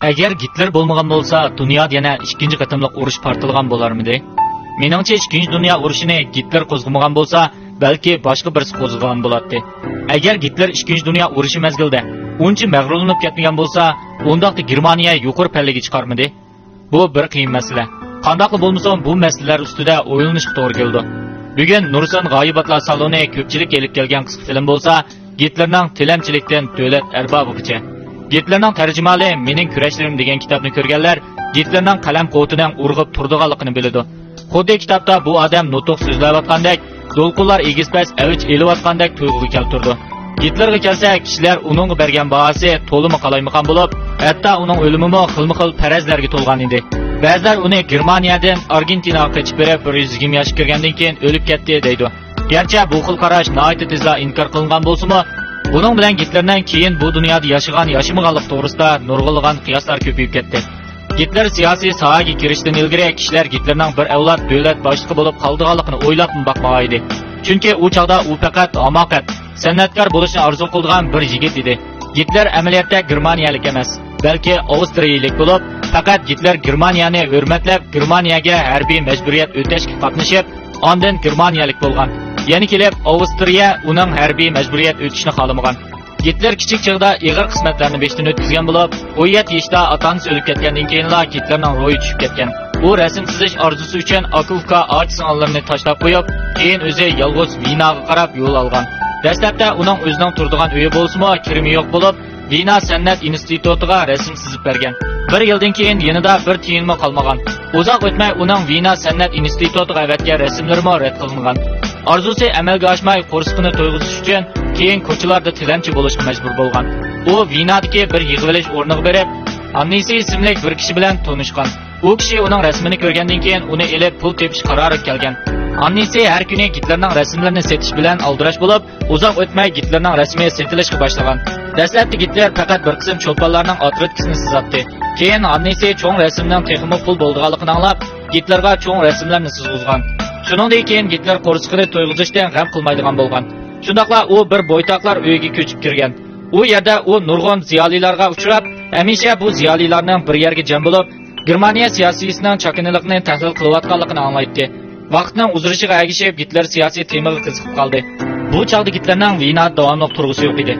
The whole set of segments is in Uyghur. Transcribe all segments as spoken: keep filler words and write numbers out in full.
ئەگەر گىتلېر بولمىغان بولسا، دۇنيادا يەنە ئىككىنچى قېتىملىق ئۇرۇش پارتلىغان بولارمىدى؟ مېنىڭچە، ئىككىنچى دۇنيا ئۇرۇشىنى گىتلېر قوزغىمىغان بولسا، بەلكى باشقا بىرسى قوزغىغان بولاتتى. ئەگەر گىتلېر ئىككىنچى دۇنيا ئۇرۇشى مەزگىلىدە ئۇنچە مەغرۇرلىنىپ كەتمىگەن بولسا، ئۇنداقتا گېرمانىيە يۇقىرى پەللىگە چىقارمىدى؟ بۇ بىر قىيىن مەسىلە. قانداقلا بولمىسۇن، بۇ مەسىلىلەر ئۈستىدە ئويلىنىشقا توغرا كېلىدۇ. بۈگۈن نۇرسۇن غايىباتلار سالونى كۆپچىلىك ئېلىپ كەلگەن قىسقا فىلىم بولسا، گىتلېرنىڭ تىلەمچىلىكتىن دۆلەت ئەربابىغىچە. گىتلېرنىڭ تەرجىمىھالى مېنىڭ كۈرەشلىرىم دېگەن كىتابنى كۆرگەنلەر گىتلېرنىڭ قەلەم قۇۋۋىتىنىڭ ئۇرغۇپ تۇرىدىغانلىقىنى بىلىدۇ. خۇددى كىتابتا بۇ ئادەم نۇتۇق سۆزلەۋاتقاندەك، دولقۇنلار ئېگىز-پەس ئەۋج ئېلىۋاتقاندەك تۇيغۇغا كەلتۈرىدۇ. گىتلېرغا كەلسەك، كىشىلەر ئۇنىڭغا بەرگەن باھاسى تولىمۇ قالايمىقان بولۇپ، ھەتتا ئۇنىڭ ئۆلۈمىمۇ خىلمۇ خىل پەرەزلەرگە تولغان ئىدى. بەزىلەر ئۇنى گېرمانىيەدىن ئارگېنتىناغا قېچىپ بېرىپ، بىر يۈز يىگىرمە ياشقا كىرگەندىن كېيىن ئۆلۈپ كەتتى، دەيدۇ. گەرچە بۇ خىل قاراش ناھايىتى تېزلا ئىنكار قىلىنغان بولسىمۇ، بۇنىڭ بىلەن گىتلېرنىڭ كېيىن بۇ دۇنيادا ياشىغان ياشىمىغانلىق توغرىسىدا نۇرغۇنلىغان قىياسلار كۆپىيىپ كەتتى. گىتلېر سىياسىي ساھەگە كىرىشتىن ئىلگىرى كىشىلەر گىتلېرنىڭ بىر ئەۋلاد دۆلەت باشلىقى بولۇپ قالىدىغانلىقىنى ئويلاپمۇ باقمىغان ئىدى. چۈنكى ئۇ چاغدا ئۇ پەقەت ھاماقەت، سەنئەتكار بولۇشنى ئارزۇ قىلىدىغان بىر يىگىت ئىدى. گىتلېر ئەمەلىيەتتە گېرمانىيەلىك ئەمەس، بەلكى ئاۋسترىيەلىك بولۇپ، پەقەت گىتلېر گېرمانىيەنى ھۆرمەتلەپ، گېرمانىيەگە ھەربىي مەجبۇرىيەت ئۆتەشكە قاتنىشىپ، ئاندىن گېرمانىيەلىك بولغان. يەنە كېلىپ، ئاۋسترىيە ئۇنىڭ ھەربىي مەجبۇرىيەت ئۆتۈشىنى خالىمىغان. گىتلېر كىچىك چېغىدا ئېغىر قىسمەتلەرنى بېشىدىن ئۆتكۈزگەن بولۇپ، ئون يەتتە يېشىدا ئاتا-ئانىسى ئۆلۈپ كەتكەندىن كېيىنلا گىتلېرنىڭ روھى چۈشۈپ كەتكەن. ئۇ رەسىم سىزىش ئارزۇسى ئۈچۈن ئاكا-ئۇكا، ئاچا-سىڭىللىرىنى تاشلاپ قويۇپ، كېيىن ئۆزى يالغۇز ۋېناغا قاراپ يول ئالغان. دەسلەپتە ئۇنىڭ ئۆزىنىڭ تۇرىدىغان ئۆيى بولسىمۇ، كىرىمى يوق بولۇپ، ۋېنا سەنئەت ئىنستىتۇتىغا رەسىم سىزىپ بەرگەن. بىر يىلدىن كېيىن يېنىدا بىر تىيىنمۇ قالمىغان. ئۇزاق ئۆتمەي ئۇنىڭ ۋېنا سەنئەت ئىنستىتۇتىغا ئەۋەتكەن رەسىملىرىمۇ رەت قىلىنغان. ئارزۇسى ئەمەلگە ئاشماي، قورسىقىنى تويغۇزۇش ئۈچۈن كېيىن كوچىلاردا تىلەمچى بولۇشقا مەجبۇر بولغان. ئۇ ۋېنادىكى بىر يىغىۋېلىش ئورنىغا بېرىپ، ھاننېسى ئىسىملىك بىر كىشى بىلەن تونۇشقان. ئۇ كىشى ئۇنىڭ رەسىمىنى كۆرگەندىن كېيىن ئۇنى ئېلىپ پۇل تېپىش قارارىغا كەلگەن. ھاننېسى ھەر كۈنى گىتلېرنىڭ رەسىملىرىنى سېتىش بىلەن ئالدىراش بولۇپ، ئۇزاق ئۆتمەي گىتلېرنىڭ رەسىمى سېتىلىشقا باشلىغان. دەسلەپتە گىتلېر پەقەت بىر قىسىم چولپانلارنىڭ ئاترېتكىسىنى سىزاتتى. كېيىن ھاننېسى چوڭ رەسىمنىڭ تېخىمۇ پۇل بولىدىغانلىقىنى ئاڭلاپ، گىتلېرغا چوڭ رەسىملەرنى سىزغۇزغان. شۇنىڭدىن كېيىن گىتلېر قورسىقىنى تويغۇزۇشتىن غەم قىلمايدىغان بولغان. شۇنداقلا ئۇ بىر بويتاقلار ئۆيىگە كۆچۈپ كىرگەن. ئۇ يەردە ئۇ نۇرغۇن زىيالىيلارغا ئۇچراپ، ھەمىشە بۇ زىيالىيلارنىڭ بىر يەرگە جەم بولۇپ، گېرمانىيە سىياسىيسىنىڭ چاكىنىلىقنى تەھلىل قىلىۋاتقانلىقىنى ئاڭلايتتى. ۋاقىتنىڭ ئۇزىرىشىغا ئەگىشىپ گىتلېر سىياسىي تېمىغا قىزىقىپ قالدى. بۇ چاغدا گىتلېرنىڭ ۋېنادا داۋاملىق تۇرغۇسى يوق ئىدى.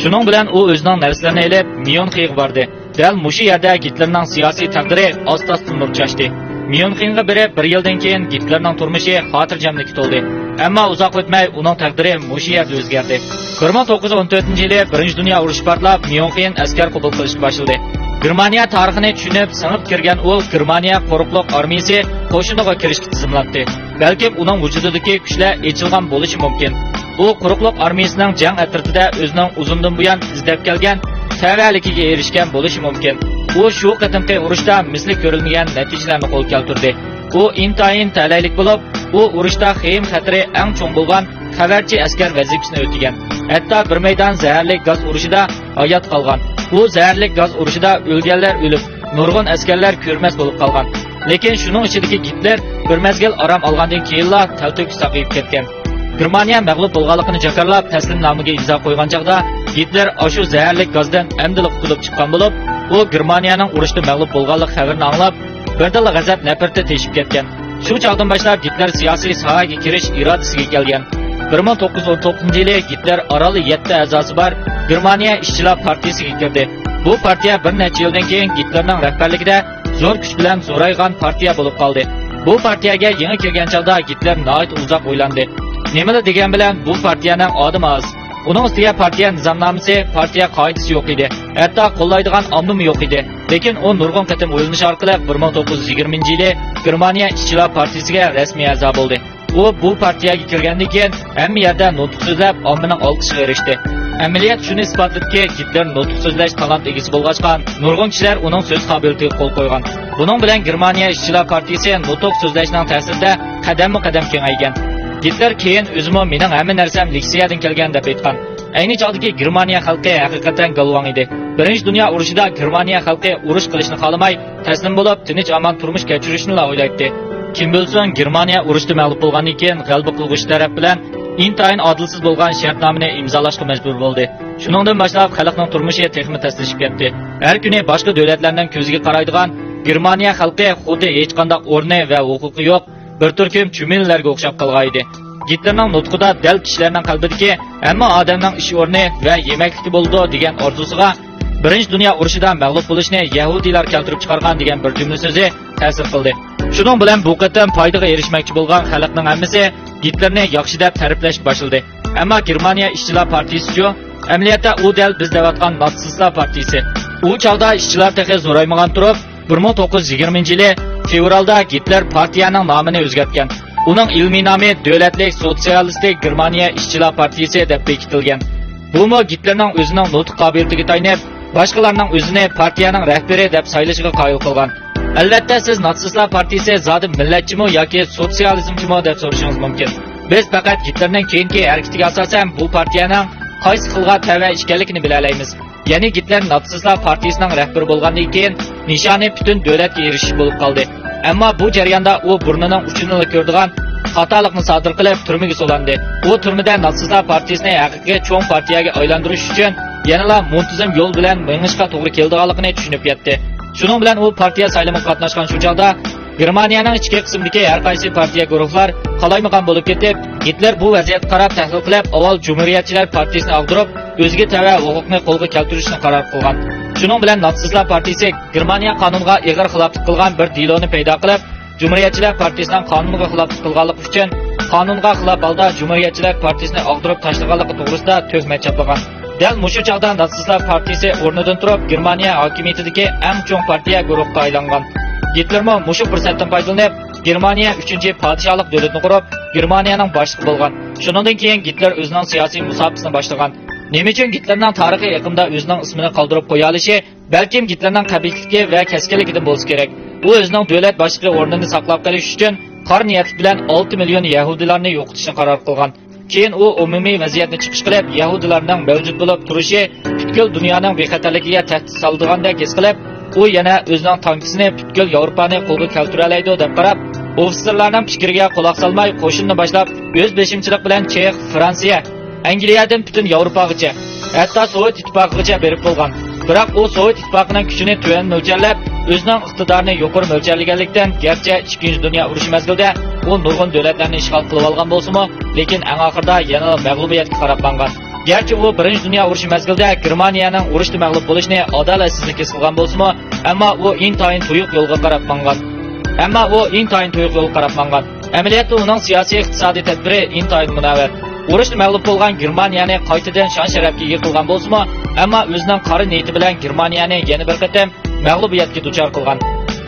شۇنىڭ بىلەن ئۇ ئۆزىنىڭ نەۋرىسىلىرىنى ئېلىپ ميۇنخېنغا باردى. دەل مۇشۇ يەردە گىتلېرنىڭ سىياسىي تەقدىرى ئاستا-ئاستا نۇر چاچتى. ميۇنخېنغا بېرىپ بىر يىلدىن كېيىن گىتلېرنىڭ تۇرمۇشى خاتىرجەملىككە تولدى. ئەمما ئۇزاق ئۆتمەي ئۇنىڭ تەقدىرى مۇشۇ يەردە ئۆزگەردى. بىر مىڭ توققۇز يۈز ئون تۆتىنچى يىلى بىرىنچى دۇنيا ئۇرۇشى پارتلاپ، ميۇنخېن ئەسكەر قوبۇل قىلىشقا باشلىدى. گېرمانىيە تارىخىنى چۈشىنىپ، سىڭىپ كىرگەن ئۇ گېرمانىيە قۇرۇقلۇق ئارمىيىسى قوشۇنىغا كىرىشكە تىزىملاتتى. بەلكىم ئۇنىڭ ۋۇجۇدىدىكى كۈچلەر ئېچىلغان بولۇشى مۇمكىن. ئۇ قۇرۇقلۇق ئارمىيىسىنىڭ جەڭ ئەترىتىدە ئۆزىنىڭ ئۇزۇندىن بۇيان ئىزدەپ كەلگەن تەۋەلىكىگە ئېرىشكەن بولۇشى مۇمكىن. ئۇ شۇ قېتىمقى ئۇرۇشتا مىسلى كۆرۈلمىگەن نەتىجىلەرنى قولغا كەلتۈردى. ئۇ ئىنتايىن تەلەيلىك بولۇپ، ئۇ ئۇرۇشتا خېيىم خەتىرى ئەڭ چوڭ بولغان خەۋەرچى ئەسكەر ۋەزىپىسىنى ئۆتىگەن. ھەتتا بىر مەيدان زەھەرلىك گاز ئۇرۇشىدا ھايات قالغان. ئۇ زەھەرلىك گاز ئۇرۇشىدا ئۆلگەنلەر ئۆلۈپ، نۇرغۇن ئەسكەرلەر كۆرمەس بولۇپ قالغان. لېكىن شۇنىڭ ئىچىدىكى گىتلېر بىر مەزگىل ئارام ئالغاندىن كېيىنلا تەلتۆكۈس ساقىيىپ كەتكەن. گېرمانىيە مەغلۇپ بولغانلىقىنى جاكارلاپ، تەسلىمنامىگە ئىمزا قويغان چاغدا، گىتلېر ئاشۇ زەھەرلىك گازدىن ئەمدىلا قۇتۇلۇپ چىققان بولۇپ، ئۇ گېرمانىيەنىڭ ئۇرۇشتا مەغلۇپ بولغانلىق خەۋىرىنى ئاڭلاپ، بىردىنلا غەزەپ نەپرىتى تېشىپ كەتكەن. شۇ چاغدىن باشلاپ گىتلېر سىياسىي ساھەگە كىرىش ئىرادىسىگە كەلگەن. بىر مىڭ توققۇز يۈز ئون توققۇزىنچى يىلى گىتلېر ئارانلا يەتتە ئەزاسى بار گېرمانىيە ئىشچىلار پارتىيىسىگە كىردى. بۇ پارتىيە بىر نەچچە يىلدىن كېيىن گىتلېرنىڭ رەھبەرلىكىدە زور كۈچ بىلەن زورايغان پارتىيە بولۇپ قالدى. بۇ پارتىيەگە يېڭى كىرگەن چاغدا گىتلېر ناھايىتى ئۇزاق ئويلاندى. نېمىلا دېگەن بىلەن بۇ پارتىيەنىڭ ئادىمى ئاز. ئۇنىڭ ئۈستىگە پارتىيە نىزامنامىسى، پارتىيە قائىدىسى يوق ئىدى. ھەتتا قوللايدىغان ئاممىمۇ يوق ئىدى. لېكىن ئۇ نۇرغۇن قېتىم ئويلىنىش ئارقىلىق بىر مىڭ توققۇز يۈز يىگىرمىنچى يىلى گېرمانىيە ئىشچىلار پارتىيىسىگە رەسمىي ئەزا بولدى. ئۇ بۇ پارتىيەگە كىرگەندىن كېيىن ھەممە يەردە نۇتۇق سۆزلەپ، ئاممىنىڭ ئالقىشىغا ئېرىشتى. ئەمەلىيەت شۇنى ئىسپاتلىدىكى، گىتلېر نۇتۇق سۆزلەش تالانت ئىگىسى بولغاچقا، نۇرغۇن كىشىلەر ئۇنىڭ سۆز قابىلىيىتىگە قول قويغان. بۇنىڭ بىلەن گېرمانىيە ئىشچىلار پارتىيىسى نۇتۇق سۆزلەشنىڭ تەسىرىدە قەدەممۇ قەدەم كېڭەيگەن. گىتلېر كېيىن ئۆزىمۇ مېنىڭ ھەممە نەرسەم لېكسىيەدىن كەلگەن دەپ ئېيتقان. ئەينى چاغدىكى گېرمانىيە خەلقى ھەقىقەتەن گالۋاڭ ئىدى. بىرىنچى دۇنيا ئۇرۇشىدا گېرمانىيە خەلقى ئۇرۇش قىلىشنى خالىماي، تەسلىم بولۇپ، تىنچ-ئامان تۇرمۇش كەچۈرۈشنىلا ئويلايتتى. كىم بىلسۇن، گېرمانىيە ئۇرۇشتا مەغلۇپ بولغاندىن كېيىن، غەلىبە قىلغۇچى تەرەپ بىلەن ئىنتايىن ئادىلسىز بولغان شەرتنامىنى ئىمزالاشقا مەجبۇر بولدى. شۇنىڭدىن باشلاپ خەلقنىڭ تۇرمۇشى تېخىمۇ تەسلىشىپ كەتتى. ھەر كۈنى باشقا دۆلەتلەرنىڭ كۆزىگە قارايدىغان گېرمانىيە خەلقى خۇددى ھېچقانداق ئورنى ۋە ھوقۇقى يوق بىر تۈركۈم چۈمۈلىلەرگە ئوخشاپ قالغانىدى. گىتلېرنىڭ نۇتقىدا دەل كىشىلەرنىڭ قەلبىدىكى ھەممە ئادەمنىڭ ئىش ئورنى ۋە يېمەكلىكى بولىدۇ دېگەن ئارزۇسىغا، بىرىنچى دۇنيا ئۇرۇشىدا مەغلۇپ بولۇشنى يەھۇدىيلار كەلتۈرۈپ چىقارغان دېگەن بىر جۈملە سۆزى تەسىر قىلدى. شۇنىڭ بىلەن بۇ قېتىم پايدىغا ئېرىشمەكچى بولغان خەلقنىڭ ھەممىسى گىتلېرنى ياخشى دەپ تەرىپلەشكە باشلىدى. ئەمما گېرمانىيە ئىشچىلار پارتىيىسىچۇ؟ ئەمەلىيەتتە ئۇ دەل بىز دەۋاتقان ناتسىستلار پارتىيىسى. ئۇ چاغدا ئىشچىلار تېخى زورايمىغان تۇرۇپ، بىر مىڭ توققۇز يۈز يىگىرمىنچى يىلى فېۋرالدا گىتلېر پارتىيەنىڭ نامىنى ئۆزگەرتكەن. ئۇنىڭ ئىلمىي نامى دۆلەتلىك سوتسىيالىستىك گېرمانىيە ئىشچىلار پارتىيىسى دەپ بېكىتىلگەن. بۇمۇ گىتلېرنىڭ ئۆزىنىڭ نۇتۇق قابىلىيىتىگە تايىنىپ، باشقىلارنىڭ ئۆزىنى پارتىيەنىڭ رەھبىرى دەپ سايلىشىغا قايىل قىلغان. ئەلۋەتتە، سىز ناتسىستلار پارتىيىسى زادى مىللەتچىمۇ ياكى سوتسىيالىزمچىمۇ دەپ سورىشىڭىز مۇمكىن. بىز پەقەت گىتلېرنىڭ كېيىنكى ھەرىكىتىگە ئاساسەن بۇ پارتىيەنىڭ قايسى خىلغا تەۋە ئىكەنلىكىنى بىلەلەيمىز. يەنى گىتلېر ناتسىستلار پارتىيىسىنىڭ رەھبىرى بولغاندىن كېيىن نىشانى پۈتۈن دۆلەتكە ئېرىشىش بولۇپ قالدى. ئەمما بۇ جەرياندا ئۇ بۇرنىنىڭ ئۇچىنىلا كۆرىدىغان خاتالىقنى سادىر قىلىپ، تۈرمىگە سولىندى. ئۇ تۈرمىدە ناتسىستلار پارتىيىسىنى ھەقىقىي چوڭ پارتىيەگە ئايلاندۇرۇش ئۈچۈن يەنىلا مۇنتىزىم يول بىلەن مېڭىشقا توغرا كېلىدىغانلىقىنى چۈشىنىپ يەتتى. شۇنىڭ بىلەن ئۇ پارتىيە سايلىمىغا قاتناشقان شۇ چاغدا گېرمانىيەنىڭ ئىچكى قىسمىدىكى ھەر قايسى پارتىيە گۇرۇھلار قالايمىقان بولۇپ كېتىپ، گىتلېر بۇ ۋەزىيەتكە قاراپ تەھلىل قىلىپ، ئاۋۋال جۇمھۇرىيەتچىلەر پارتىيىسىنى ئاغدۇرۇپ، ئۆزىگە تەۋە ھوقۇقنى قولغا كەلتۈرۈشنى قارار قىلغان. شۇنىڭ بىلەن ناتسىستلار پارتىيىسى گېرمانىيە قانۇنىغا ئېغىر خىلاپلىق قىلغان بىر دېلونى پەيدا قىلىپ، جۇمھۇرىيەتچىلەر پارتىيىسىنىڭ قانۇنغا خىلاپلىق قىلغانلىقى ئۈچۈن قانۇنغا خىلاپ ھالدا جۇمھۇرىيەتچىلەر پارتىيىسىنى ئاغدۇرۇپ تاشلىغانلىقى توغرىسىدا تۆھمەت چاپلىغان. دەل مۇشۇ چاغدا ناتسىستلار پارتىيىسى ئورنىدىن تۇرۇپ، گېرمانىيە ھاكىمىيىتىدىكى ئەڭ چوڭ پارتىيە گۇرۇھقا ئايلانغان. گىتلېرمۇ مۇشۇ پۇرسەتتىن پايدىلىنىپ، گېرمانىيە ئۈچىنچى پادىشاھلىق دۆلىتىنى قۇرۇپ، گېرمانىيەنىڭ باشلىقى بولغان. شۇنىڭدىن كېيىن گىتلېر ئۆزىنىڭ سىياسىي مۇساپىسىنى باشلىغان. نېمە ئۈچۈن گىتلېرنىڭ تارىخىي ئېقىمدا ئۆزىنىڭ ئىسمىنى قالدۇرۇپ قويالىشى بەلكىم گىتلېرنىڭ قەبىھلىكى ۋە كەسكىنلىكىدىن بولسا كېرەك. ئۇ ئۆزىنىڭ دۆلەت باشلىقى ئورنىنى ساقلاپ قېلىش ئۈچۈن قارا نىيەتلىك بىلەن ئالتە مىليون يەھۇدىيلارنى يوقىتىشنى قارار قىلغان. كېيىن ئۇ ئومۇمىي ۋەزىيەتنى چىقىش قىلىپ، يەھۇدىيلارنىڭ مەۋجۇت بولۇپ تۇرۇشى پۈتكۈل دۇنيانىڭ بىخەتەرلىكىگە تەھدىت سالىدىغاندەك ھېس قىلىپ، ئۇ يەنە ئۆزىنىڭ تانكىسىنى پۈتكۈل ياۋروپانى قولغا كەلتۈرەلەيدۇ دەپ قاراپ، ئوفىتسېرلارنىڭ پىكرىگە قۇلاق سالماي، قوشۇننى باشلاپ، ئۆز بېشىمچىلىق بىلەن چېخ، فرانسىيە، ئەنگلىيەدىن پۈتۈن ياۋروپاغىچە، ھەتتا سوۋېت ئىتتىپاقىغىچە بېرىپ بولغان. بىراق ئۇ سوۋېت ئىتتىپاقىنىڭ كۈچىنى تۆۋەن مۆلچەرلەپ، ئۆزىنىڭ ئىقتىدارىنى يۇقىرى مۆلچەرلىگەنلىكتىن، گەرچە ئىككىنچى دۇنيا ئۇرۇشى مەزگىلىدە ئۇ نۇرغۇن دۆلەتلەرنى ئىشغال قىلىۋالغان بولسىمۇ، لېكىن ئەڭ ئاخىرىدا يەنىلا مەغلۇبىيەتكە قاراپ ماڭغان. گەرچە ئۇ بىرىنچى دۇنيا ئۇرۇشى مەزگىلىدە گېرمانىيەنىڭ ئۇرۇشتا مەغلۇپ بولۇشىنى ئادالەتسىزلىك ھېس قىلغان بولسىمۇ، ئەمما ئۇ ئىنتايىن تۇيۇق يولغا قاراپ ماڭغان. ئەمما ئۇ ئىنتايىن تۇيۇق يولغا قاراپ ماڭغان. ئەمەلىيەتتە ئۇنىڭ سىياسىي ئىقتىسادىي تەدبىرى ئىنتايىن مۇنەۋۋەر. ئۇرۇشتا مەغلۇپ بولغان گېرمانىيەنى قايتىدىن شان-شەرەپكە ئىگە قىلغان بولسىمۇ، ئەمما ئۆزىنىڭ قارا نىيىتى بىلەن گېرمانىيەنى يەنە بىر قېتىم مەغلۇبىيەتكە دۇچار قىلغان.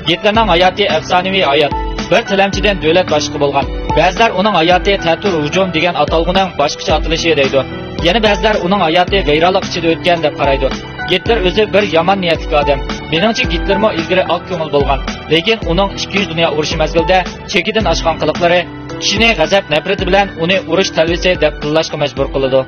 گىتلېرنىڭ ھاياتى ئەپسانىۋى ھايات. بىر تىلەمچىدىن دۆلەت باشلىقى بولغان. بەزىلەر ئۇنىڭ ھاياتى تەتۈر ھۇجۇم دېگەن ئاتالغۇنىڭ باشقىچە ئاتىلىشى دەيدۇ. يەنە بەزىلەر ئۇنىڭ ھاياتى ۋەيرانلىق ئىچىدە ئۆتكەن دەپ قارايدۇ. گىتلېر ئۆزى بىر يامان نىيەتلىك ئادەم. مېنىڭچە، گىتلېرمۇ ئىلگىرى ئاق كۆڭۈل بولغان. لېكىن ئۇنىڭ ئىككىنچى دۇنيا ئۇرۇشى مەزگىلىدە چېكىدىن ئاشقان قىلىقلىرى كىشىنى غەزەپ-نەپرىتى بىلەن ئۇنى ئۇرۇش تەلۋىسى دەپ تىللاشقا مەجبۇر قىلىدۇ.